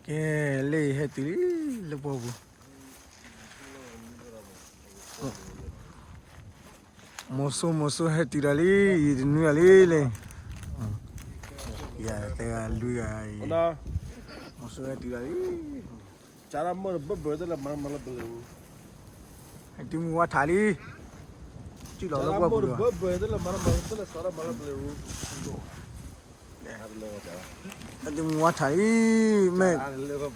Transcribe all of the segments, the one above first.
ကဲ, လၢဟဲတုၤလံ, လၢပှၢ်ပူၤ, မိၤစိမိၤစိဟဲတုၤဒီးလံ, ယတနွံဂၤလံလဲၣ်, ယသၢဂၤလွံၢ်ဂၤအံၤ, မိၤစိဟဲတုၤဒီးလံ, ဟဲတုၤမူဝါထးလံ, စုၣ်လီၤလၢပှၢ်ပူၤလီၤ. ဟဲတုၤမူဝါထးလံ, မ့ၢ်ဧါ,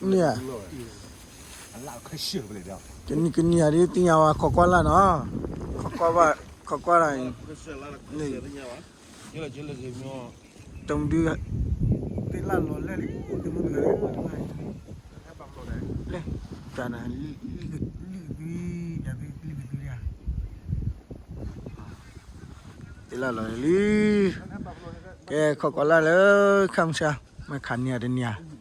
ကနံၤကနံၤဧါဒ်သ့ၣ်ညါဝဲ ခိးကွၢ်လၢ်နီၤ, ခိးကွၢ်ဘၣ်, ခိးကွၢ်လၢ်အံၤ, တမုဒု, သ့ၣ်လၢ်လီၤလၢာ်လံ, တမုဒု, လဲၣ်, တၢ်နၤ, လံၣ်သံ, တၢ်သံလံၣ်သံဧါ, သ့ၣ်လၢ်လီၤလၢာ်လံ, ကဲ, ခိးကွၢ်လၢ်လၢ ခါမဆါ, မ့ၢ်ခးနံၤဧါတနံၤဧါ.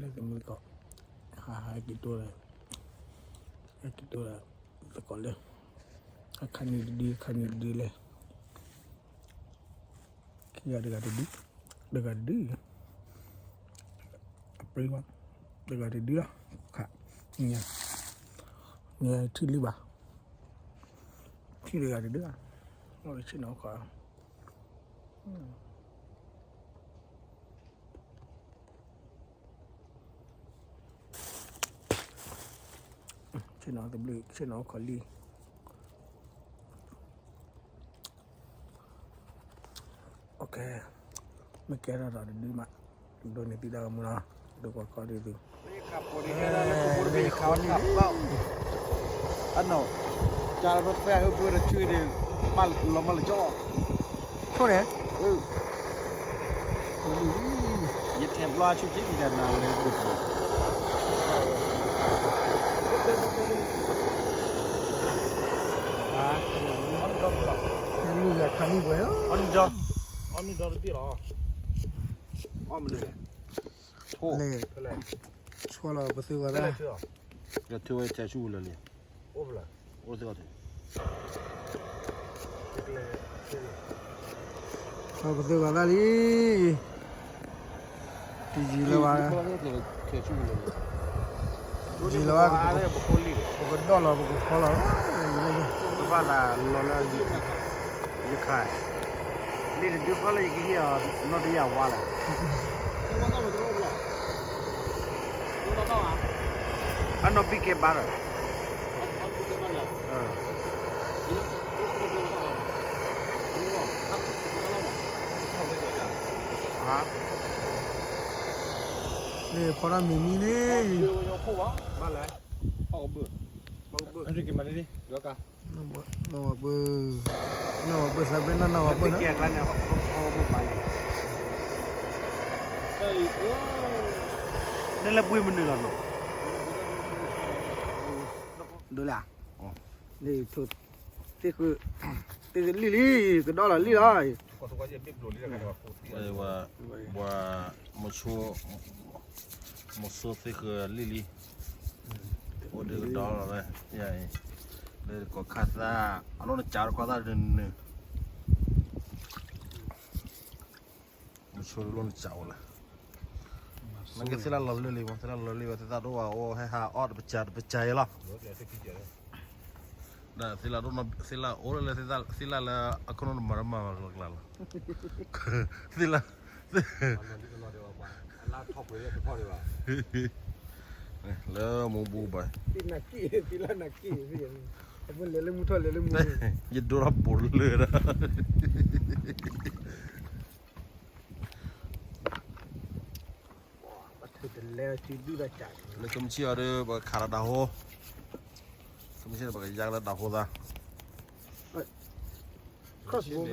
လၢကမုၢ်ကီး, ဟးဟးက့ၤတိၢ်ဒီး, ဟဲက့ၤတိၢ်ဒီး, သကိးလၢ, အခါနံၤတဒု, အခါနံၤတဒုလဲၣ်, ခံဂၤတဂၤတဒု, တဂၤတဒု, အပြံမး, တဂၤတဒုလီၤ, ခါ, ညါ, ညါထံၣ်လံဘၣ်, ထံၣ်တဂၤတဒု, ဆ့ၣ်နီၤခီ ဆ့ၣ်နီၤတဘျုး, ဆ့ၣ်နီၤအိၣ်ခိးလံ. မ့ၢ်ကဲထီၣ်ဒီးတဒုမး, ဒိးန့ၢ်သုတၢ်ဂီၤမူလီၤ, ဒိးကီကီဒ်သု, လၢယခါန့ၣ်, အနီၢ်, တၢ်ဖဲဖဲအဟၢဖၢဒီးဆူဒီး, လီၤမၢ်လၢကၠီ, ဆိန့ၣ် ယထဲဘျီဆူက့ၤကနၤလၢဒိၣ်ပူၤ, လၢယခါန့ၣ်ဝဲ, အီၣ်နုၢ်ဒီတဘ့ၣ်လီၤ, အီၣ်မနုၤလဲၣ်, ဆိလီၤ ပသုဂီၤသၣ်, ယထၢဝဲထဲဆူလၢာ်လံ, အိၣ်သ့ၣ်ဂီၤ, ပသုဂီၤသၣ်လံ, တယံာ်လၢၤဘၣ်, ယံာ်လၢၤဘၣ်, ပကဒီၣ်လီၤ ပကဖီလီၤ, ပဘၣ်သးလီၤလၢ ယခါ, လံတဒုဃီလၢယကဟ့ၣ်အီၤ နီၢ်တယၢ်ဝါလီၤ, အနီၢ်ဘံၣ်ကဲဘါဒီး, လၢဖီတၢ်မံၤမံၤန့ၣ်, ဘၣ်လဲၣ်, နီၢ်ဝၤပၢၢ်, နီၢ်ဝၤပၢၢ်သးဘ့ၣ်နီၢ်နီၢ်ဝၤပၢၢ်န့ၣ်, န့ၣ်လၢဘှ့ၣ်မနုၤလီၤနီၤ, ဒိလၢ, သ့ၣ်ဃု, သ့ၣ်ဃုလံၣ်လံ, ကဒီလီၤလံၣ်လီၤ, ဝဲ, ဝဲ, မိၤစိသ့ၣ်ဃုလံၣ်လံ, အိၣ်ဒုးကဒီလီၤဝဲ, ယအံၤ, လၢကီၢ်ခါသၣ်, အလိၣ်နကးတခီသၣ်တနုၤ, မိၤစိတလိၣ်နကးအိၣ်လၢ, နကသ့ၣ်လၢလီၤလၢလံ, သ့ၣ်လၢလီၤလၢလံဝဲ သ့ၣ်သၣ်ဒိၣ်ဝဲအိၣ်ဟဲဟးအီၣ်တပစၢ်တပစၢ်အံၤလီၤ, ဒီးသ့ၣ်လၢအိၣ်လၢ, သ့ၣ်လၢလၢအခီၣ်နူာ်မၤတမၤလီၤကျါလီၤ, သ့ၣ်လၢ, လၢမူဘူဘၣ်, ယဒိၣ်ထီၣ်ဘူးလၢာ်ဒီး လၢကမ့ၢ်ဆ့ၣ်အီၤဒီး ပကခးဒီးတၢ်ဟိ, ကမ့ၢ်ဆ့ၣ်ဒီး ပကယါလၢတၢ်ဟိသး, crossbow,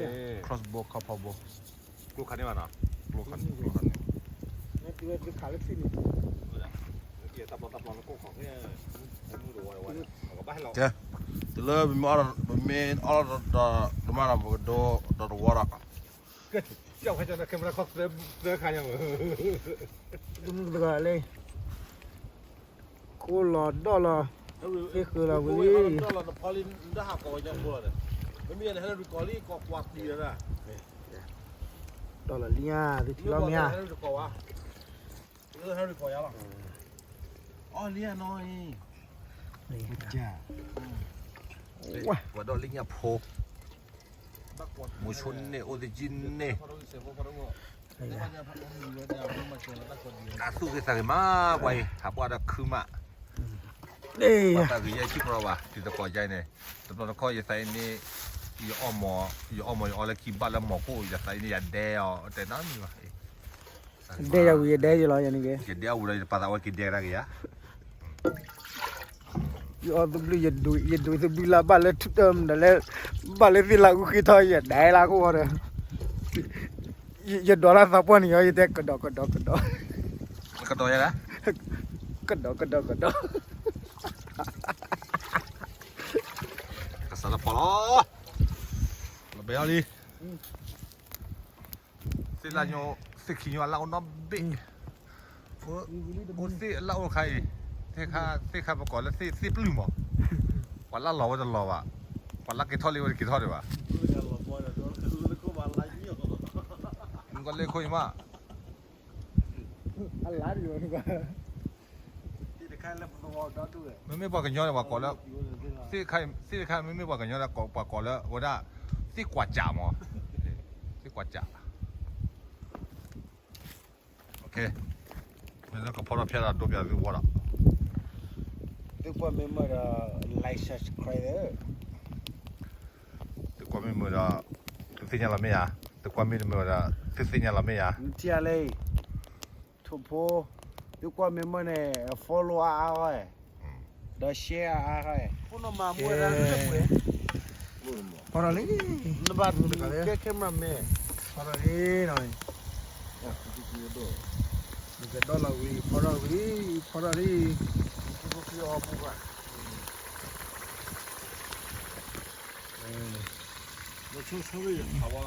crossbow ခီဖီဘိ, ကျိခးန့ၢ်ဘၣ်နီၤ, ကျိ ကဲ, တုၤလၢပမ့ၢ်အီၣ်, ပမ့ၢ်အီၣ်လီၤဒီးတမၤဒီး ပကဒိဒီးတဝီဒီး, တဂၤလၢ ကိၢ်လီၤဒီၣ်လီၤ, ဟ့ၣ်ဃုာ်လီၤဝံၤလံ, ဒီၣ်လီၤလံဧါ, သုထံၣ်လီၤမ့ၢ်ဧါ, အီၣ်လံဧါနီၤအံၤ, ပှၤဒီးလံညါဖိ, မူဆိန့ၣ် အိၣ်သယုၢ်န့ၣ်, အသူၣ်ဂ့ၤသးဂ့ၤမး ပှၤအံၤ ဟးပှၢ်ဒီးခုမး, ပှၤသးဂ့ၤယဲၢ်ဆံကရီဘၣ် တံၤသကိးကါအံၤန့ၣ်, တဘျီတခီၣ်ယသးအံၤန့ၣ်, ယအီၣ်မ့ၤ, ယအီၣ်မ့ၤယအီလၢခံဘၣ်လၢမီၤခိၣ် ယသးအံၤန့ၣ် ယဒဲအီၤ တဲနီတမံၤဘၣ်, ဒဲယဝံၤယဒဲယလီၤ, ယဒဲအဝံၤဒီး ယပာ်သးဝဲက့ၤဒဲကဒါက့ၤယၤ ယအီၣ်သဘျုး, ယဒွံသဘျုးလၢဘၣ်လၢထူၣ်တၢ်မတၤ, ဘၣ်လၢသ့ၣ်လၢအူဃ့ထီၣ် ယဒဲလၢကဝီၤဒီး, ယဒိးလၢသးပှၢ်န့ၣ် ယတဲကဒီးကဒီးကဒီး, ကဒီးယၤ, ကဒီးကဒီးကဒီး, ကစးလၢဖီလီၤ, လီၤဘဲအီၤလံ သ့ၣ်လၢညိ, သ့ၣ်ခံညိအလၢ်အိၣ်နီတဘ့ၣ်, အိၣ်သ့ၣ်အလၢ်အိၣ်တခါအံၤ, သ့ၣ်ခါပကိးလၢသ့ၣ်ပျုၢ်မး, ပှၤလၢ်လီၤဝဲတလီၤဘၣ်, ပှၤလၢ်က့ၤထီၣ်လံဝဲတက့ၤထီၣ်ဒံးဘၣ်, မ့ၢ်ကီးလၢခိၣ်အံၤမး မ့မ့ၢ်ပှၤကညီန့ၣ် ပှၤကိးလၢ, သ့ၣ်တခါ မ့မ့ၢ်ပှၤကညီဒီး ပှၤကိးလၢဝဲဒၣ်, သ့ၣ်ကွၢ်စးမး, သ့ၣ်ကွၢ်စး, မ့ၢ်လၢကဖီထီၣ်ဖျဲးဒီးဒိပၠးသုဝီဒီး, သုကွၢ်မ့ၢ်မုာ်ဒီး like subscribe, သုကွၢ်မ့ၢ်မုာ်ဒီး, သုသ့ၣ်ညါလီၤမ့ၢ်ဧါ, သုကွၢ်မ့ၢ်တမုာ်ဒီး သုသ့ၣ်ညါလီၤမ့ၢ်ဧါ, နထံၣ်ဧါလဲၣ် ထိၣ်ဖိ, သုကွၢ်မ့ၢ်မုာ်န့ၣ် follow အါအါဂီၢ်, ဒီး share အါအါဂီၢ်, ဖီထီၣ်လံ, နဘၣ်ကဲ camera man, ဖီထီၣ်လံနီၤ, နကဒီလီၤဝံၤ ဖီထီၣ်ဝံၤ,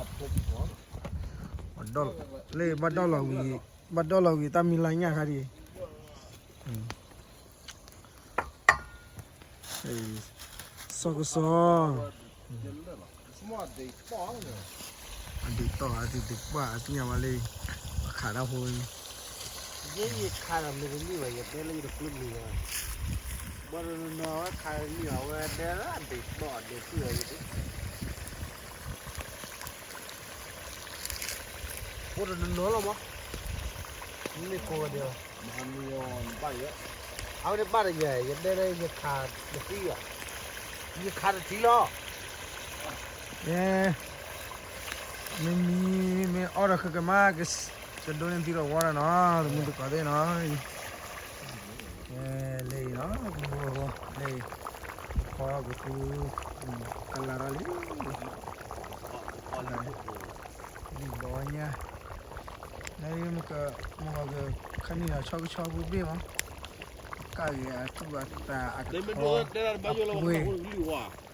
ဖီထီၣ်လံ, လၢဘၣ်ဒီလီၤဝံၤ, ဘၣ်ဒီလီၤဝံၤ တၢ်မံၤလၢညၣ်ခါဒံး, စီၤကစီၤ, အဒံးတီၢ် အဒံးတကွၢ် အသ့ၣ်ညါဘၣ်လံ, အခးတၢ်ဖိ, ယဲယခးဒီးမ့ၢ်တန့ၢ်ဘၣ် ယတဲလၢယတပျုၢ်မံၤဘၣ်, ဘၣ်ဒီးနီၤနီၤဝဲခးတန့ၢ်ဘၣ် ဝဲဒဲလၢအဒံးတီၢ်အဒံးတကွၢ်ယဲ, အိၣ်ဒီးနီၤနီၤလီၤမး, မ့ၢ်ကိးဂၤဒဲးလီၤ, အဝဲန့ၣ်ဘၣ်ဒီးယဲ ယတဲလၢယခးတသံဘၣ်, ယခးတထံၣ်လီၤ, မ့မ့ၢ် မ့ၢ်အီၣ်ဒီးဃုကမါ ကဒိးန့ၢ်သုဒီးဝီဒီးနီၤ တမုၢ်တကိးသ့ၣ်နီၤ, ကဲ လၢအံၤနီၤ ကဘိအဂီၢ် လၢအံၤ ကဖီကသူ ကလၤထီၣ်လံ လံဘီညါ လၢမ့ၢ်က မ့ၢ်ကခါနံၣ်ဒီးဆီကဆီဖိဘ့ၣ်မး ကၣ်ဂ့ၤအတူၢ်အသးအကထီ အပှ့ၤ ဃ့ဒီးဝံၤ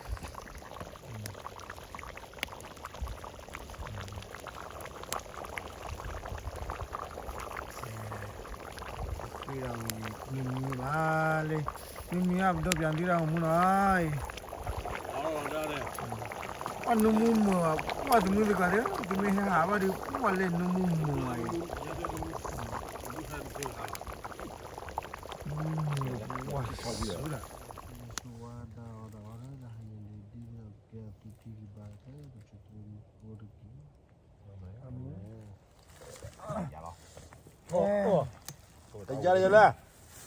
မ့ၢ်မံဘၣ်လၢ မ့ၢ်မံဘၣ်ပဒိးပျးသုတၢ်ဂီၤမူနီၤ, အီၣ်နူမူမုာ်ဘၣ် ပှၢ်သမုသကိးသ့ၣ် သုမ့ၢ်ဟဲဟးဘၣ်ဒီး ပှၢ်လၢနူမူမုာ်ဘၣ်အံၤ, နူမူမုာ်ဒီးပှၢ်ဆူဒၣ် တယါလၢယလဲၣ်,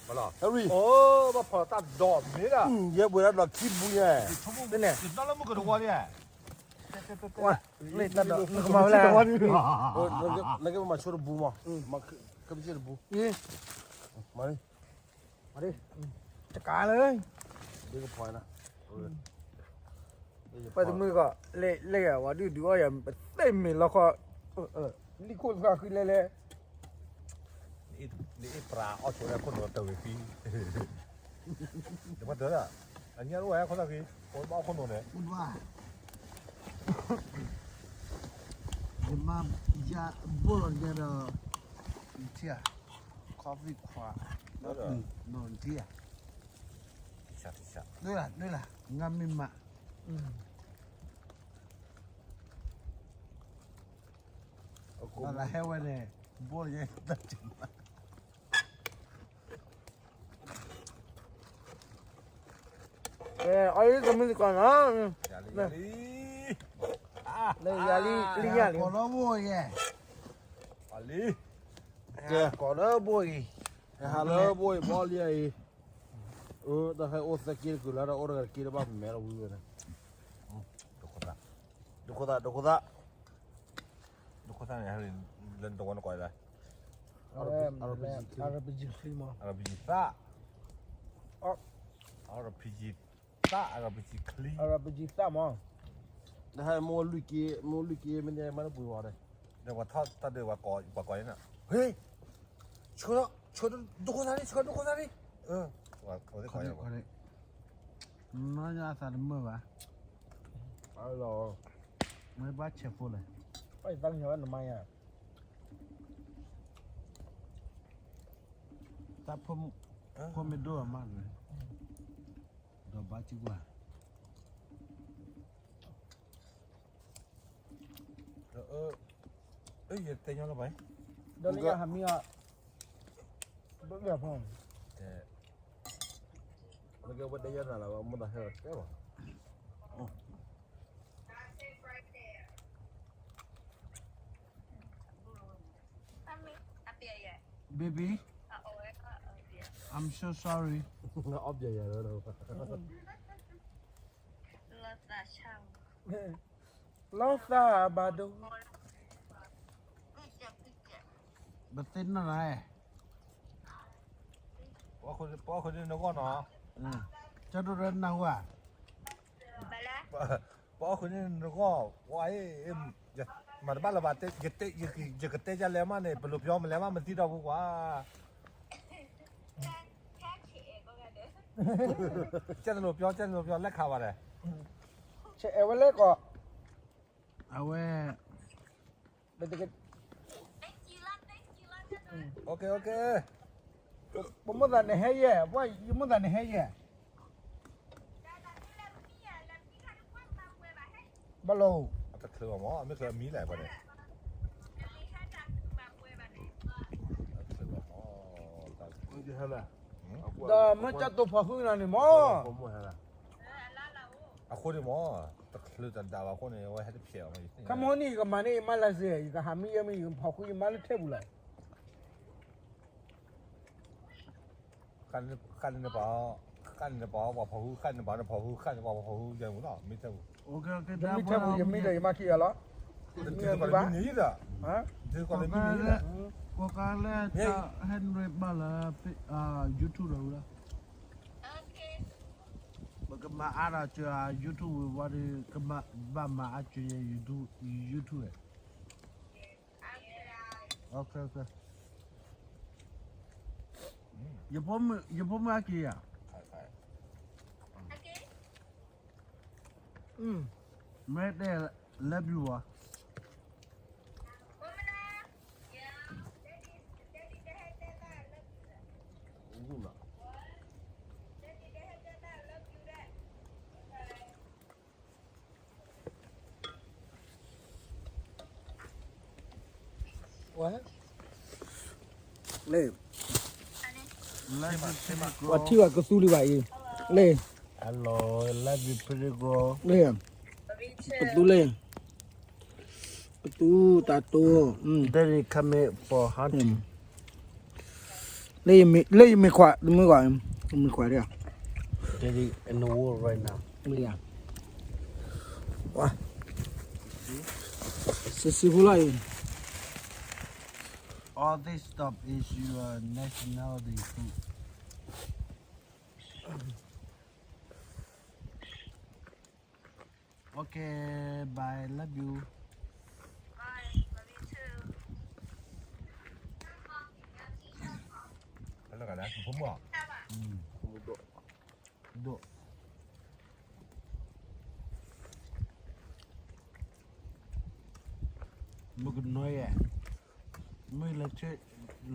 ဟဲရံၣ်, ဘၣ်ဖီၣ်တၢ်ဒိးမ့ၢ်ဒၣ်, ယဲပှဲၤဒၣ်ဒီးခံပူညါ, နကမၤဝဲလဲၣ်, နကမၤဆိတဘူမး, ကမၤဆိတဘူ, မၤလံ, တကးလၢ ပှၤတမုၢ်ကီး လဲၤဝဲဒုးဒုးအီၣ်ယၤ ပသ့ၣ်မ့ၢ်လီခီ, လံၣ်ခိၣ်သၣ်ဃံလဲၣ်လဲၣ်, နအ့ၣ်ပြးအီၣ်ဆိးလၢခိၣ်နူာ်တဝံၤဃံ, နပှၤတၢၢ်, အညၣ်အိၣ်ဝဲခိၣ်သၣ်ဃံ, ပဘၣ်အီၣ်ခိၣ်နူာ်န့ၣ်, ယမါယဘိၣ်လီၤညါဒီး, နထံၣ်ဧါ, coffee ခွး, နထံၣ်ဧါ, ဒ်လၢ, ဒ်လၢ, ငါမ့ၢ်မး, လၢဟဲဝဲန့ၣ်, ဘိၣ်ယဲတၢ်တမး, အီၤလံ ကမုၢ်ကီၢ်နီၤ, လၢယၤလံ လံညၣ်လံ, ကိးလၢဘိၣ်ယဲ, အီၤလံ, ကိးလၢဘိၣ်အံၤ, ဟဲလၢဘိၣ်အံၤ ဘီလံအံၤ, တၢ်ဟဲအိၣ်သၢက့တကုာ်လၢ တၢ်အိၣ်တဂၤတက့တဘၣ်မဲလီၤဝံၤဝဲန့ၣ်, ဒိခိၣ်သၣ်, ဒိခိၣ်သၣ်, ဒိခိၣ်သၣ်, ဒိခိၣ်သၣ်န့ၣ်, လၢနတဝီနကိးလၢ, အရပံကံချံမး, အရပံကံသၣ်, အရပံကံသၣ်, အရပံကံချံ, အရပံကံသၣ်မး, နဟဲမိၢ်လွံၢ်က့, မိၢ်လွံၢ်က့ မ့ၢ်န့ၢ်မၤတပှ့ၤဝဲန့ၣ်, ဒီးပှၤထီၣ်တၢ်ဒုးပှၤကိး, ပှၤကိးန့ၣ်, ဟ့ၣ်, ဆှၢ, ဆှၢဒိခိၣ်သၣ်န့ၣ်, ဆှၢဒိခိၣ်သၣ်န့ၣ်, နမါညါအသးတမုာ်ဘၣ်, မ့ၢ်ဘၣ်ဆဲးဖိလဲၣ်, နမါညါ တၢ်ဖိမ့ၢ်ဒိၣ်အမးန့ၣ်, ဒီးဘၣ်စံကွၢ်, ယတဲညီလီၤဘၣ်, ဒီးလၢယဟးမံအီၤ, ဘၣ်ဖီ, လၢကဝဲတဲယၤတၢ်လၢၤဘၣ် မိၢ်သးဟဲလီၤတဲဘၣ် Baby, I'm so sorry. အီၣ်ပျဲယၤလီၤ, လီၤသးဘၣ်ဒိ, ပသ့ၣ်နီၣ်နၤ, ပအီၣ်ဃုာ်န့ၢ်နဂီၢ်နီၤ, ကၢ်ဒိၣ်ဒီးနၢ်ဟူဧါ, ပအီၣ်ဃုာ်န့ၢ်နဂီၢ်, ဝဲ, မၤတဘၣ်လၢၤဘၣ်, ယကတဲယလဲၤမးန့ၣ် ပလိၤပျီမလဲၤမး မသံဒီးပူၤကွၢ်, ကဲတလိၤပျီ ကဲတလိၤပျီ လဲၤခးဘၣ်ဒီး, ဆဲးအဲၣ်ဝဲလဲၣ်ကီး, အဝဲ ပမိၢ်သးန့ၣ်ဟဲယဲၢ်, ပှၤယမိၢ်သးန့ၣ်ဟဲယဲၢ်, ဘၣ်လီၤ, အတချုးဘၣ်မး အမ့ၢ်ချုးအမံၤလဲၣ်ပှၤန့ၣ်, အတချုးဘၣ်မး, ဒီးမ့ၢ်ကၠီတိၢ်ဖီၣ်ဃုာ်နၤန့ၣ်မး, အဃိန့ၣ်မး, တချုးတဒၣ်ဘၣ်အဃိန့ၣ် အဝဲဟဲတဖျဲးဘၣ်, ခီမီန့ၣ် ယကမၤန့ၢ်ယမါလၢစ့ၢ်, ယကဟးမံယဲမ့ၢ် ယကဖီၣ်ဃုာ်ယမါလၢထဲပူၤလီၤ. ဃၣ်န့ၣ်ပှၤ, ဃၣ်န့ၣ်ပှၤဖီၣ်ဃုာ်, ဃၣ်န့ၣ်ပှၤဖီၣ်ဃုာ်, ဃၣ်န့ၣ်ပှၤဖီၣ်ဃုာ်, ယမ့ၢ်ထဲပူၤ, ယမ့ၢ်ဒီးယမါခံဂၤလီၤ. ကိးကါလၢ ဟဲနုာ်ဘၣ်လၢ YouTube ဒီးဝဲလီၤ. ပကမၤအါဒီးစၢၤ YouTube ဝံၤဝဲဒီး ကဘၣ်မၤအါစၢၤ YouTube, YouTube ဝဲ. ယဖိမုၣ်အက့ၤဧါ. မ့ၢ်တဲ love you ဘၣ်. လၢ ပှၤထံၣ်ဘၣ်ကသူလံဘၣ်အံၤ, လၢ hello, love you pretty girl, လၢ ကသူလၢ ကသူတၢ်တိၢ်, daddy coming for hunting. လၢယမ့ၢ်ခွါ, တမ့ၢ်ခွါ, ယမ့ၢ်ခွါဒၣ်. Daddy in the world right now. စံးစံးဖိလီၤအံၤ. All this stuff is your nationality food. Okay, bye. Love you. Bye. Love you too. ဖိမုၣ်, ဒိၣ်, မုၢ်ကနီၤယဲ, မုၢ်လဲၤ,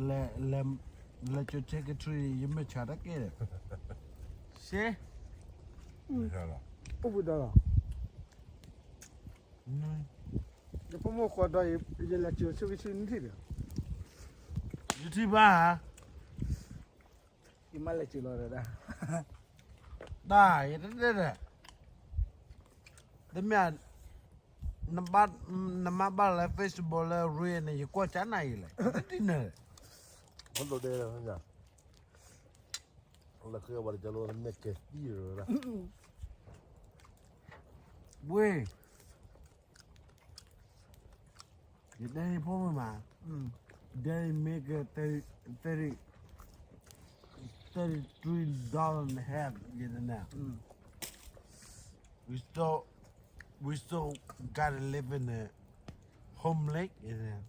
လဲၤ, လဲၤကၠိဆဲကထြံ ယမ့ၢ်ဆါတၢ်ကဲဒီး, စ့, အိၣ်ဘှံးဒီးလီၤ, ယဖိမုၣ်ဃီဒီး ယလဲၤကၠိဆဲကထြံနထံၣ်ဒီး, ယထံၣ်ဘၣ်ဧါ, ယမ့ၢ်လဲၤကၠိလီၤဒီး, တၢ်, ယတတဲဒီး, တမ့ၢ်, နမါဘၣ်လၢ Facebook လၢ Ray န့ၣ် ယကွၢ်ကၠါနၤအံၤလဲၣ်, တဒ်န့ၣ်, မ့ၢ်ဒိးတဲလၢ, လၢဃ့ဘၣ်တကၢလီၤ မဲာ်ကဲသံလီၤ, ဝ့ၢ် ယတဲန့ၣ်ဖိမုၣ်မး, Daddy make a thirty, thirty, thirty-three dollar and a half, ယတဲန့ၣ်, we still, we still gotta live in the home lake, ယတဲန့ၣ်,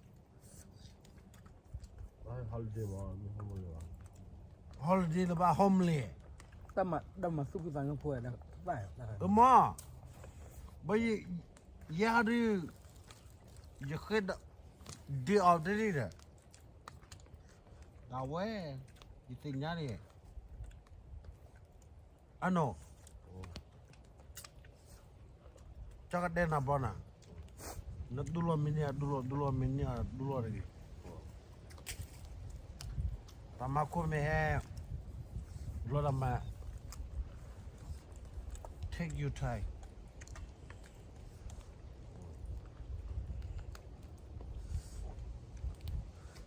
holiday လၢဘၣ် home lake, တၢ်မၤသူၣ်ဖှံသးညီဖိ, ကမီၤ, ဘၣ်ယဲဒုး, ယဃ့, day off တနံၤဒီး, ဒၣ်ဝဲ, ယသ့ၣ်ညါန့ၣ်, အနီၢ်, ကၠီကတဲနၤဘီနၤ, နတူၢ်လိာ်မ့ၢ်န့ၢ်အတူၢ်လိာ်, တူၢ်လိာ်မ့ၢ်န့ၢ်အတူၢ်လိာ်တဂ့ၤ, တၢ်မၤခိၣ်မ့ၢ်ဟဲ, လီၤတၢ်မၤ, take your time.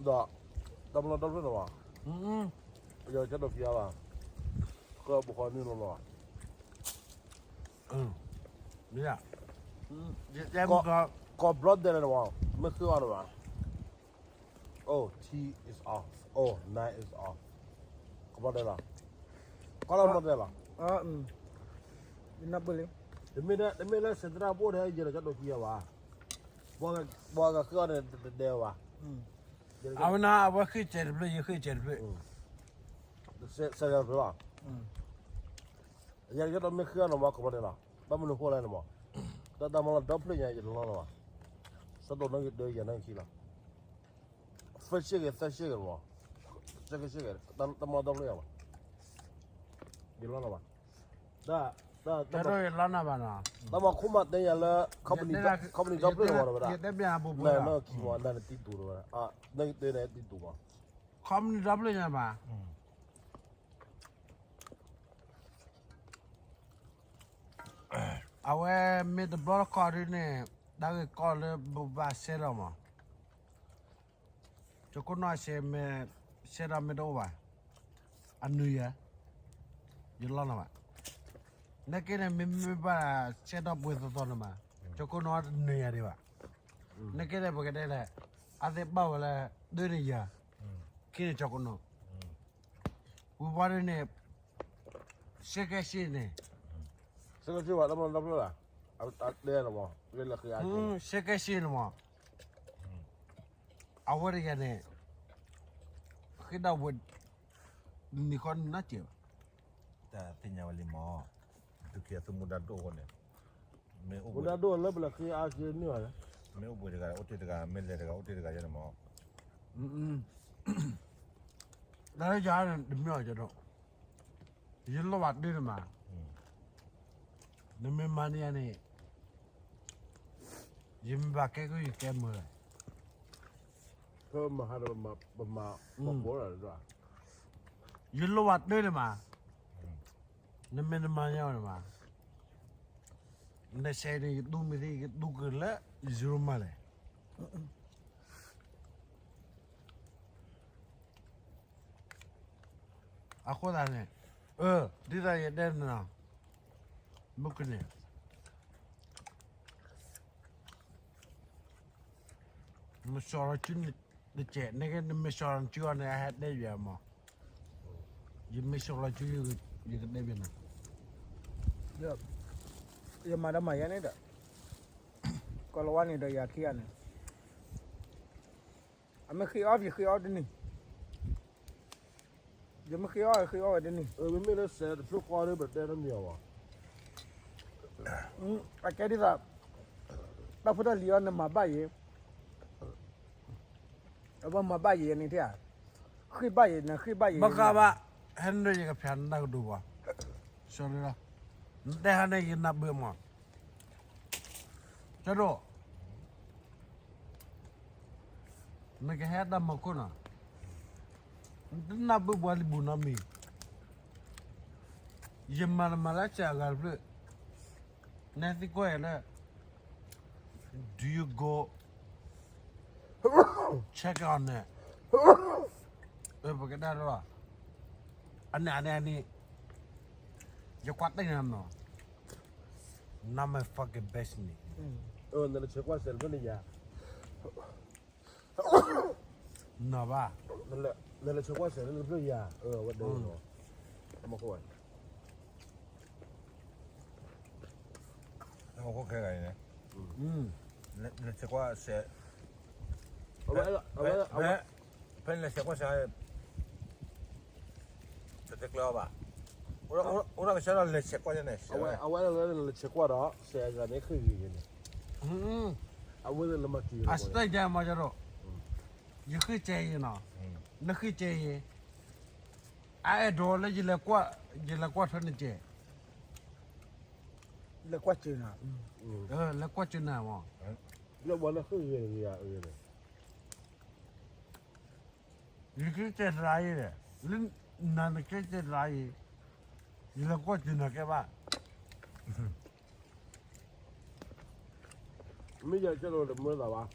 ဒီး, တၢ်မၤလီၤဒီဖျၢၣ်လီၤဘၣ်, ယကဲဒီးဖံးအါဘၣ်, ကဘီဃီနုာ်လီၤလီၤ, မ့ၢ်, ကီးဘျီဒဲးလၢၤဘၣ်, မ့ၢ်ဃ့အီၤလၢၤဘၣ်, oh, tea is off, oh, night is off, ကဘျီဒဲးလီၤ, ကီးလီၤဘျီဒဲးလီၤ, တမ့ၢ်လၢစဲးသရၣ်ဘိၣ်ထဲယဲဒီးကၠီဒိးဖံးအါဘၣ်, ဘီဂၤဃ့အီၤန့ၣ်တဒဲးဘၣ်, အဝဲန့ၣ် အဝဲဃ့စဲးတဖျၢၣ် ယဃ့စဲးတဖျၢၣ်, စဲးတဖျၢၣ်လီၤ, ယဲဒီးမ့ၢ်ဃ့အီၤန့ၣ်မး ကဘျီဒဲးလီၤ, ဘၣ်မနုၤဃိလဲၣ်န့ၣ်မး, တၢ်တၢ်မၤလီၤဒီဖျၢၣ်ညါ ယတလီၤလီၤဘၣ်, ဆၢဒိၣ်နီၣ်ဂံၢ်တၢယဲၢ်နီၣ်ဂံၢ်ခံလီၤ, first ဂ့ၤ third ဂ့ၤလီၤ, second ဂ့ၤ, တၢ်မၤလီၤဒီဖျၢၣ်ညါဘၣ်, ယလီၤလီၤဘၣ်, တၢ်, တၢ်မၤခိၣ်မးတဲညါလၢ company ဒီဖျၢၣ်လီၤဝဲဒၣ်, နခံမး နတံတူာ်လီၤဝဲဒၣ်, နဂ့ၤတဲန့ၣ်တံတူာ်မး, company ဒီဖျၢၣ်ညါဘၣ်, အဝဲမ့ၢ်တဘျီတခီၣ်ဒ်န့ၣ်, တၢ်ဂ့ၢ်ကီၢ်ဒ်န့ၣ်, ကၠီခိၣ်နီၢ်စဲးမ့ၢ်, စဲးဒီးမ့ၢ်တအိၣ်ဘၣ်, အနုာ်ယၤ, ယလီၤနီၤဘၣ်, နက့န့ၣ် မ့မ့ၢ်ဘၣ်စဲးဒီးပှဲၤသီသီန့ၣ်မး, ကၠီခိၣ်နီၢ်တနုာ်ယၤဒံးဘၣ်, နက့န့ၣ် ပကတဲလဲၣ်, အသ့ၣ်ဘၣ်ဝဲလၢ, ဒ်န့ၣ်ယၤ, က့န့ၣ်ကၠီခိၣ်နီၢ် ဝံၤဘၣ်ဒ်န့ၣ်, စဲးကဲးစ့န့ၣ်, စဲးကဲးစ့ဘၣ် တၢ်မၤလီၤဒီဖျၢၣ်ဘၣ်, တဲန့ၣ်မး, စဲးကဲးစ့န့ၣ်မး, အဝဲတဂၤန့ၣ်, ဃ့ဒၣ်ဝဲ, နံၤဃီနံၤနီၢ်ကဲးဘၣ်, တၢ်သ့ၣ်ညါဝဲလံမး, ဒုးက့ၤအသူၣ်မူဒါဒိၣ်အဃိန့ၣ်, မ့ၢ်အိၣ်ဘှံး, မ့ၢ်အိၣ်ဘှံးတဂၤ အိၣ်တ့ၢ်တဂၤ မ့ၢ်လဲၤတဂၤ အိၣ်တ့ၢ်တဂၤယဲန့ၣ်မး, တၢ်လၢယၤန့ၣ် တမ့ၢ်အီၤကဒီး, ယလိၣ်ဘၣ်တ့ၢ်န့ၣ်မး, နမ့ၢ်မၤန့ၢ်ယၤန့ၣ်, ယမ့ၢ်ဘၣ်ကဲကယကဲမုာ်လီၤ, မဟါဒီးပမၤ, ယလိၣ်ဘၣ်တ့ၢ်န့ၣ်မး, နမ့ၢ်နမၤန့ၢ်ယၤန့ၣ်မး, နဆဲးန့ၣ် ယတူၢ်မ့ၢ်သ့ ယတူၢ်ကလၢ zero မးလဲၣ်. အဃိသတးန့ၣ်, ဒ်သိးယတဲန့ၣ်, မုၢ်ကန့ၣ်, မ့ၢ်စီၤလီၤစုန့ၣ်တကဲး, နကဲနမ့ၢ်စီၤလီၤစုအီၤန့ၣ် အဟဲတဲယၤမး, ယမ့ၢ်စီၤလီၤစု, ယကတဲဘၣ်နၤ, ယမၤဒီးမၤယၤန့ၣ်ဒီး, ကီၢ်လီၤဝါန့ၣ်ဒီးယၤခံဂၤန့ၣ်, အမ့ၢ်ဃ့အီၣ် ယဃ့အီၣ်တန့ၢ်, ယမ့ၢ်ဃ့အီၣ်ဃ့အီၣ်ဝဲဒ်န့ၣ်, မ့မ့ၢ်လၢစဲးတဖျၢၣ်ဃီဒီး ပတဲတမံၤအီၤဘၣ်. အကဲဒ်သိး တၢ်ဖိတၢ်လံၤအီၤ နမၤဘၣ်ယဲၤ, အဝဲမၤဘၣ်ယဲၤန့ၣ်ဧါ, ဃ့ဘၣ်ယဲၤ နဃ့ဘၣ်ယဲၤ, ဘၣ်ဃးဘၣ်, ဟဲနယကဖျါနတၢ်ကဒိၣ်ဘၣ်, လီၤ, နတဲဟါန့ၣ်ယနၢ်ဘၣ်မး, ကဒိၣ် နကဟဲတၢ်မၤခိၣ်နီၤ, နတနၢ်ဘၣ်ပှၤလံၤဘူးနီတမံၤ, ယမၤတမၤလၢစဲးအဂၤတဖျၢၣ်, နသံကွၢ်ယၤလၢ Do you go check on it? ပကတဲလီၤ, အန့ၣ်အန့ၣ်အန့ၣ်, ယကွၢ်တ့ၢ်နၤနီၤ, နမ့ၢ် fucking bitch န့ၣ်, နလၢဆဲးကွၢ်စဲးတဖျၢၣ်န့ၣ်ယၤ နီၤဘၣ်, နလၢဆဲးကွၢ်စဲးလၢတဖျၢၣ်ယၤ, အဝဲဒၣ်, တၢ်မၤခိၣ်ခဲဂၤန့ၣ်, နဆဲးကွၢ်စဲး, ဖဲနလဲၤဆဲးကွၢ်စဲး, တတဲကျၢၤအီၤဘၣ်, အိၣ်ဒီးကဆှီဒီးလဲၤဆဲးကွၢ်န့ၣ်, အဝဲလဲၤဆဲးကွၢ်ဒီး စဲးအဂၤန့ၣ်ဃ့ဂ့ၤဂ့ၤန့ၣ်, အဝဲလၢမၤတံၢ်, အစတၢၢ်ကဲမၤကဒီး, ယဃ့ကဲယဲၤနီၤ, နဃ့ကဲယဲၤ, အအဲၣ်ဒိးလၢယလဲၤကွၢ်, ယလဲၤကွၢ်ထွဲနကဲ, လဲၤကွၢ်စၢၤနၤ, လဲၤကွၢ်စၢၤနၤမး, လၢပှၤလၢဃ့ဂ့ၤဂ့ၤအံၤန့ၣ် ယကဲကဲသရၣ်အံၤ, လၢနၤနကဲကဲသရၣ်အံၤ, ယလဲၤကွၢ်စၢၤနၤကဲဘၣ်, မ့ၢ်ယဲကဲလီၤတမၢသးဘၣ်,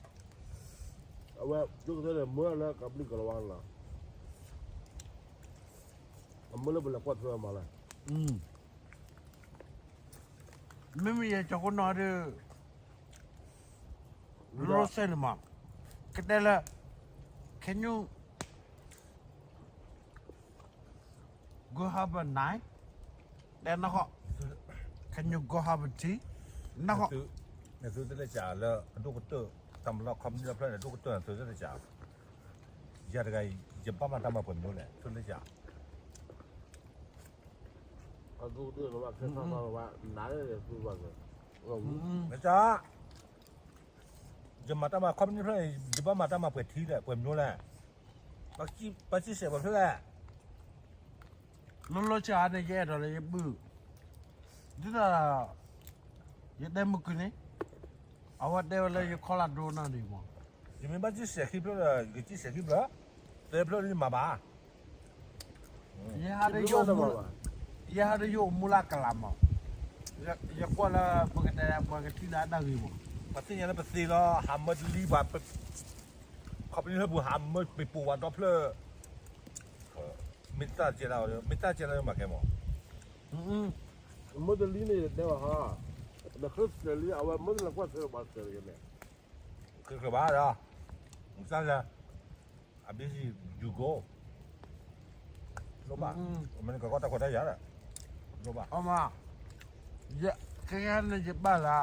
အဝဲဒိၣ်ကတၢၢ်န့ၣ် မၢလၢကဘျံးကလၤဝါလီၤ, အမၢလၢပလဲၤကွၢ်ထွဲအမၤလၢ မ့မ့ၢ်ယဲကီၢ်ခိၣ်နီၤဒီး ရိစဲးန့ၣ်မး, ကတဲလၢ can you go have a night? တဲနၢ်ဟီၣ်, can you go have a tea? နၢ်ဟီၣ်, နသုတလဲၤစးလၢအဒိၣ်ကတၢၢ်, တၢ်မၤလီၤ company တဖျၢၣ်န့ၣ် ဒိၣ်ကတၢၢ်န့ၣ် သုတလဲၤစး, ယၤတဂၤအံၤ ယဘၣ်မၤတၢ်မၤပှဲၤမနုၤလဲၣ် သုတလဲၤစး, အဒိၣ်ကတၢၢ်လီၤဘၣ်, ခဲထီၣ်လီၤဘၣ်, နးလဲၣ်သုဘၣ်, မ့ၢ်စး ယမၤတၢ်မၤ company တဖျၢၣ်န့ၣ် ယဘၣ်မၤတၢ်မၤပှဲၤထံလဲၣ် ပှဲၤမနုၤလဲၣ်, ပှၤစံးစဲးပှဲၤဖျၢၣ်လဲၣ်, လီၤလီၤဆဲးအါန့ၣ် ယအဲၣ်ဒိးလၢယပုၢ်, ဒ်သိး ယတဲမုၢ်ကုၢ်န့ၣ်, အဝဲတဲဝဲလၢယခီလၢဒိနၢ်ဒံးမး, ယမ့ၢ်ဘၣ်စံးစဲးခံဖျၢၣ်ဒီး ယကစံးစဲးခံဖျၢၣ်, သၢဖျၢၣ်န့ၣ်မၤဘၣ် ယဟးတယိၣ်မူလၢကလးမး, ယကွၢ်လၢပကတဲပှၤကထံၣ်လၢအတၢ်ဂ့ၤမး, ပသ့ၣ်ညါလၢပသ့လီၤ ဟးမၢတလံဘၣ်, ခီပနံၣ်လၢပူၤဟးမၢပံၤပိာ်ဝဲဒီဖျၢၣ်, မ့ၢ်တၢ်ကဲလၢ, မ့ၢ်တၢ်ကဲလၢမၤကဲမး, မၢတလံန့ၣ်တဲဘၣ်ဟီ, ဒီးချၢစဲးလံ အဝဲမၢတလၢကွၢ်စဲးဘၣ်စဲးတဂ့ၤန့ၣ်, ကဘၣ်ဒီး, မ့ၢ်တၢ်လၢ အဘ့ၣ်စံး ယူၤကိ, လိၣ်ဘၣ်, မ့ၢ်နကကွၢ်တၢ်ခွဲးတၢ်ယာ်ဒီး, လိၣ်ဘၣ်, အမ, ကဲကဲန့ၣ်ယဘၣ်လၢ,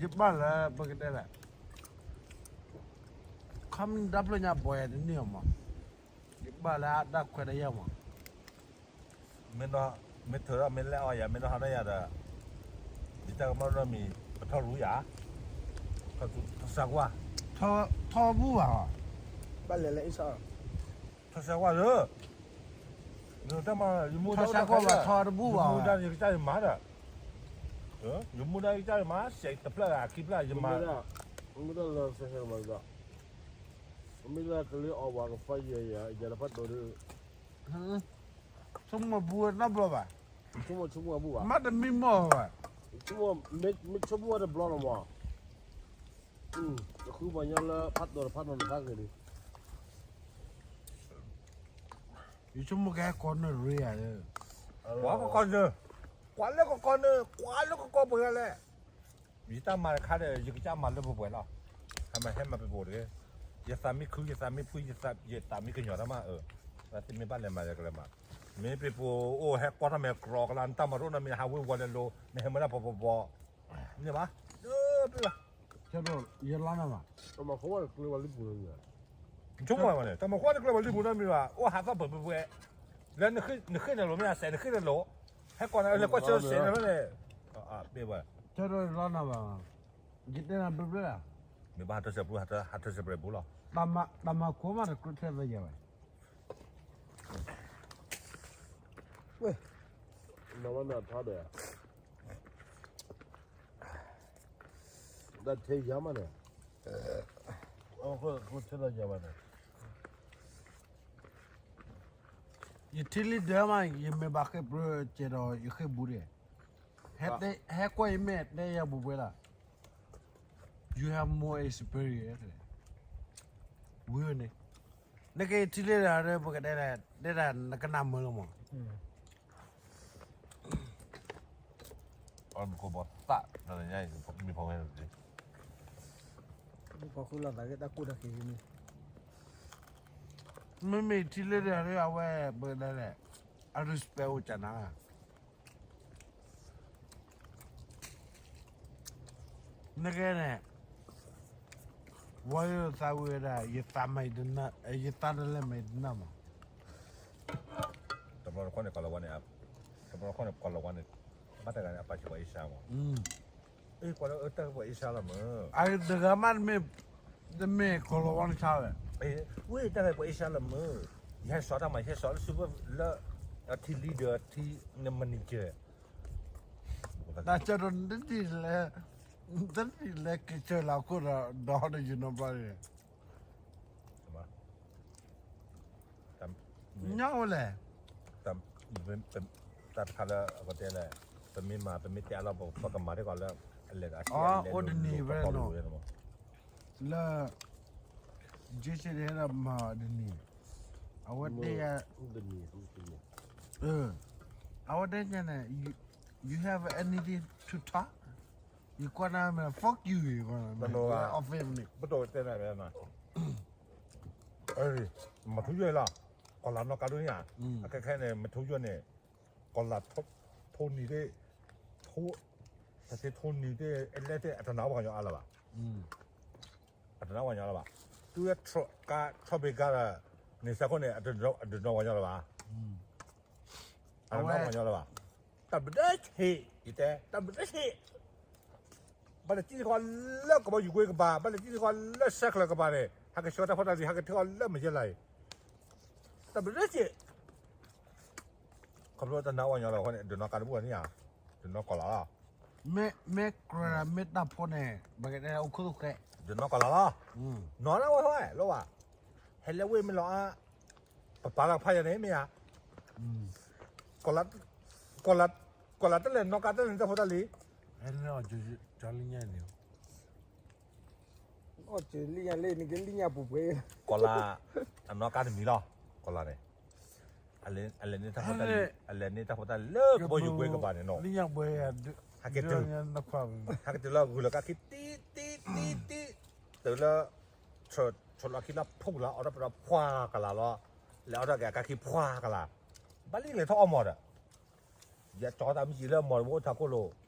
ယဘၣ်လၢပကတဲလဲၣ်, ခီမ့ၢ်တၢ်ဖျၢၣ်ညါဘီယၤတန့ၢ်အီၤမး, ယဘၣ်လၢအတၢ်ခွဲးတၢ်ယာ်မး မ့ၢ်ထၢၣ်ဒီးမ့ၢ်လဲၣ်အီၤယၤ မ့ၢ်နီၢ်ဟးဒီးယၤဒီး, ယတၢ်ကမၣ်နီတမံၤ ပထီၣ်ရူယၤ, ထီၣ်စၢကွၢ်, ထီၣ်ဘူၣ်ဘၣ်, ဘၣ်လဲၤလၢအ့ၣ်စၢ်, ထီၣ်စၢကွၢ်လၢ, နတၢ်မၤ ယမူဒါထီၣ်စၢကွၢ်ဘၣ် ထီၣ်တဘူၣ်ဘၣ်, ယမူဒါယကစၢ်ယမၤဒီး, ယမူဒါယကစၢ်ယမၤ စဲးတဖျၢၣ်အခံဖျၢၣ်ယမၤ, မ့ၢ်လၢကလံၤအီၣ်ဝဲကဖးယဲၢ်ယဲၢ် ယဲၢ်တဖးဒိၣ်ဒီး ဆိကမိၣ်ဘူၣ်ဝဲနီတဘျီဘၣ်, ဆိကမိၣ်ဘူၣ်ဘၣ်, မ့တမံၤမီၢ်ဘၣ်, ဆိကမိၣ်မ့ၢ်ဆိကမိၣ်ဝဲတဘျီလီၤမး, တဃုပှၤညီလၢဖးဒိၣ်တဖးဒိၣ်တဖးဂ့ၤလံ, ယဆိကမိၣ်ကဟဲကီးနၢ်ရ့ယၤ, ကွၢ်ကကီးနၢ်, ကွၢ်လၢကကီးနၢ် ကွၢ်လၢကကီးပှဲၤလၢ် ယတၢ်မၤတခါဒီး ယကစၢ်မၤလၢပှဲၤပှဲၤလီၤ, ဟဲမၤဟဲမၤပ့ၤပိာ်တဂ့ၤ, ယသးမ့ၢ်ခု ယသးမ့ၢ်ဖှံ ယသးမ့ၢ်ကညီၤတၢ်မး, သးမ့ၢ်ဘၣ်လဲၤမၤလဲၤကလဲၤမၤ, မ့ၢ်ပ့ၤပိာ်အိၣ်ဟဲကွၢ်ထီၣ်မဲာ်ကြီကလါ နတၢ်မၤရိၣ်နီတမံၤ ဟးဝ့ၤဝီၤလဲၤလိၤ နဟဲမၤတၢ်ဖီဖီဖီ, န့ၣ်ဘၣ်, ယလါနၤဘၣ်, တမၤဃီဝဲတကျၢၤဝဲလံပူၤန့ၣ်, ဆိကမိၣ်ဝဲန့ၣ် တမၤဃီဝဲတကျၢၤဝဲလံပူၤနီတမံၤဘၣ် အိၣ်ဟးသီၣ်ပှဲၤပှဲၤပှဲၤ လၢနဃ့ၢ်နလိၤမ့ၢ်ဧါ, စဲးနဃ့ၢ်နလိၤ, ဟဲကွၢ်နၤ လဲၤကွၢ်ဆၢစဲးနၤဖဲန့ၣ်, ဘ့ၣ်ဝဲ, ဆၢထၢၣ်လီၤနၤဘၣ်, ယတဲနၤဘျၢဘျၢ, မ့ၢ်ဘၣ်ဟးထၢၣ်စဲးပူ, ဟးထၢၣ်စဲးပူလီၤ, တၢ်မၤခိၣ်မးတကြၢးထဲသိးယၤဘၣ်, ဝဲ, နဝဲနထါဒီး, တၢ်ထဲယၤမးန့ၣ်, အဃိထဲသိးယၤဘၣ်န့ၣ် ယထံၣ်လံဒၢမး ယမ့ၢ်ဘၣ်ဃ့ၢ်ပြၢကဲဒီး ယဃ့ၢ်ဘူးဒဲး, ဟဲကွၢ်ယမ့ၢ်တဲယၤဘူးပှဲၤလီၤ, you have more experience, ဝံၤန့ၣ်, နကထံၣ်လံဒၢပကတဲလဲၣ်, တဲဒၣ်နကနၣ်မုာ်လီၤမး အီၣ်မူခိၣ်ဘီသၣ် တနံၤညါအံၤ မ့ၢ်ဖီဝဲန့ၣ်, မ့မ့ၢ်ထံၣ်လၢဒၣ်အဝဲ ပကတဲလဲၣ်, အ respect အိၣ်ကနၤ, နကဲန့ၣ်, ဝဲယသးဝံၤဝဲဒၣ် ယသးမၤ, ယသးတလဲၤမၤတနၢ်မး, တဘျီတခီၣ်န့ၣ် ကီၢ်လီၤဝါန့ၣ်, တဘျီတခီၣ်န့ၣ် ကီၢ်လီၤဝါန့ၣ်, ဘၣ်တဂၤန့ၣ်အပာ်ဆံးပှၤအ့ရှါမး, အ့ၣ်ကွၢ်လၢအတၢ်ပှၤအ့ရှါလီၤမး, အတဂၤမး, တမ့ၢ်ကီၢ်လီၤဝါန့ၣ်ဆါဝဲ, ဝဲတၢ်ပှၤအ့ရှါလီၤမး, ယဟဲစိာ်တၢ်မး ယဟဲစိာ်လၢဆူလၢ, အထံလံဒီးထံ, နမၤန့ၢ်ကဲ တၢ်ကၢၤဒီးနတထံၣ်လဲၣ်, နတထံၣ်လဲၣ်က့ၤကၢၤလၢခိၣ်ဒီး ဒီးဒီးယနီၢ်ဘျီန့ၣ်, ညါဝဲလဲၣ်, တၢ်တခါလၢအကတဲလဲၣ်, ပမ့ၢ်မၤ ပမ့ၢ်တဲအလီၢ် ပကမၤထီၣ်ကီးလၢ, အလဲၤ, အိၣ်တနံၤဝဲနီၤ, လၢ, ယ့ၣ်စ့ဟဲဒီးမၤတနံၤ, အဝဲတဲယၤ, အဝဲတဲန့ၣ်, you have anything to talk, ယကွၢ်နၤမ့ၢ် fuck you, အီၣ်ဖ့န့ၣ်, ပတိၢ်တဲနၤ, မၤထူယိာ်လီၤ, ကီၢ်လၢနီၢ်ကါဒိၣ်န့ၣ်ဧါ, အခဲခဲန့ၣ် မၤထူယိာ်န့ၣ်, ကီၢ်လၢ, ထိနံၤသ့ၣ်, ထိ, တၢ်သ့ၣ်ထိနံၤသ့ၣ် အလဲသ့ၣ် အတနာ်ပှၤကညီအါလၢၤဘၣ်, အတနာ်ပှၤကညီလၢၤဘၣ်, တုၤကါထီၣ်ဘ့ကါဒီး, န့ၣ်စ့ၢ်ကီးန့ၣ် အတနာ်ပှၤကညီလၢၤဘၣ်, အတနာ်ပှၤကညီလၢၤဘၣ်, တၢ်ဘျၢဆ့, ယတဲ တၢ်ဘျၢဆ့ ဘၣ်လဲၤတံၢ်န့ၢ်ဃီလၢကဘီယူၤကွ့ကပၤ, ဘၣ်လဲၤတံၢ်န့ၢ်ဃီလၢဆဲးချၢကပၤန့ၣ် ဟဲကဆှၢတၢ်ဖိတၢ်လံၤ ဟဲကထံၣ်ဃီလၢမုၢ်ယဲၢ်လါအံၤ, တၢ်ဘျၢစ့ၢ်, ခီဖျိတနာ်ဝဲညီလီၤအဃိန့ၣ် ဒုးနီၣ်ကါတဘူၣ်န့ၣ်ဧါ, ဒုးနီၣ်ကီၢ်လီၤလီၤ, မ့ၢ်ကြၢးမ့ၢ်တၢ်ဖိန့ၣ် ပကတဲအိၣ်ခိၣ်သဃဲ, ဒုးနီၣ်ကီၢ်လီၤလီၤ, နီၣ်ဒၣ်ဝဲဟီဝဲလီၤဘၣ်, ဟဲလၢဝ့ၢ်မ့ၢ်လီၤအါ, ပပာ်လီၤဖးယၤန့ၣ်မ့ၢ်ဧါ, ကီၢ်လၢ, ကီၢ်လၢတလဲၤနီၣ်ကါတလဲၤတၢ်ဖိတၢ်လံၤ, လၢညါန့ၣ်, လၢညါလၢနကလၢညါပူၤပှဲၤ, ကီၢ်လၢ, အနီၣ်ကါတမံၤလီၤ, ကီၢ်လၢန့ၣ်, အလဲၤန့ၢ်တၢ်ဖိတၢ်လံၤ, အလဲၤန့ၢ်တၢ်ဖိတၢ်လံၤလၢကဘီယူၤကွ့ကပၤန့ၣ်နီၤ, ဟဲက့ၤတုၤ, ဟဲက့ၤတုၤလၢဂုာ်လီၤကါခံတံၢ်တံၢ်တံၢ်တံၢ်, တုၤလၢ, ဆိးလီၤခံလၢဖုၣ်လီၤ အီၣ်ထီၣ်ပဒီဖှါကလၤလီၤ, လဲၤအီၣ်ထီၣ်က့ၤအကါခံဖှါကလၤ, ဘၣ်လံလဲၤထီၣ်အီၣ်မီၢ်ဒီး, ယကၠီတၢ်မ့ၢ်စံးလၢမီၢ်တဘိအိၣ်ထးခိၣ်လိၤ,